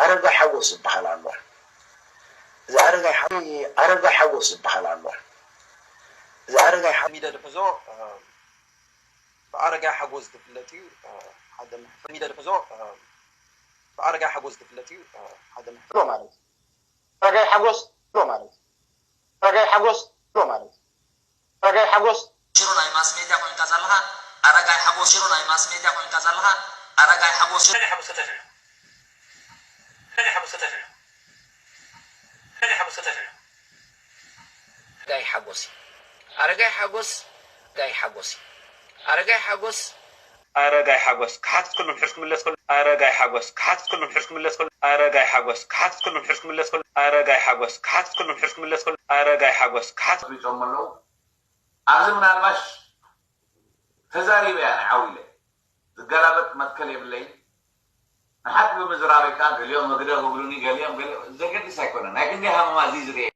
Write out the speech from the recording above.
ኣረጋይ ሓጎስ ዝበሃል ኣሎ። እዚ ኣረጋይ ሓ- ኣረጋይ ሓጎስ ዝበሃል ኣሎ። እዚ ኣረጋይ ሓ- ሚደ ድሕዞ፣ እ፣ ብኣረጋይ ሓጎስ ዝፍለጥ እዩ። እ፣ ሓደ ምሕፍ-፣ ሚደ ድሕዞ፣ እ፣ ብኣረጋይ ሓጎስ ዝፍለጥ እዩ። እ፣ ሓደ ምሕፍ-፣ ኣሎ ማለት እዩ። ኣረጋይ ሓጎስ ኣሎ ማለት እዩ። ኣረጋይ ሓጎስ ኣሎ ማለት እዩ። ኣረጋይ ሓጎስ ሽሮ ናይ ማስ ሜድያ ኮይንካ ዘለኻ። ኣረጋይ ሓጎስ ሽሮ ናይ ማስ ሜድያ ኮይንካ ዘለኻ። ኣረጋይ ሓጎስ ሽሮ ናይ ሓጎስ ተተሽነ። ናይ ሓጎስ ተተሽነ። ናይ ሓጎስ ተተሽነ። ኣረጋይ ሓጎስ። ኣረጋይ ሓጎስ። ኣረጋይ ሓጎስ። ኣረጋይ ሓጎስ። ኣረጋይ ሓጎስ ክሓትት ኩሉ ምሕር ክምለስ ኩሉ። ኣረጋይ ሓጎስ ክሓትት ኩሉ ምሕር ክምለስ ኩሉ። ኣረጋይ ሓጎስ ክሓትት ኩሉ ምሕር ክምለስ ኩሉ። ኣረጋይ ሓጎስ ክሓትት ኩሉ ምሕር ክምለስ ኩሉ። ኣረጋይ ሓጎስ ክሓትት ኣፍሊጦም ኣለዉ። ኣብዚ ምናልባሽ ተዛሪበ እያ ንዓው ኢለ። ዝገላበጥ መትከል የብለይን። ንሓቂ ብምዝራበይ ከኣ ገሊኦም መግደ ክብሉኒ፣ ገሊኦም ገሊኦም ዘገድስ ኣይኮነን። ናይ ክንደይ ሃመማ እዚ ዝርኤ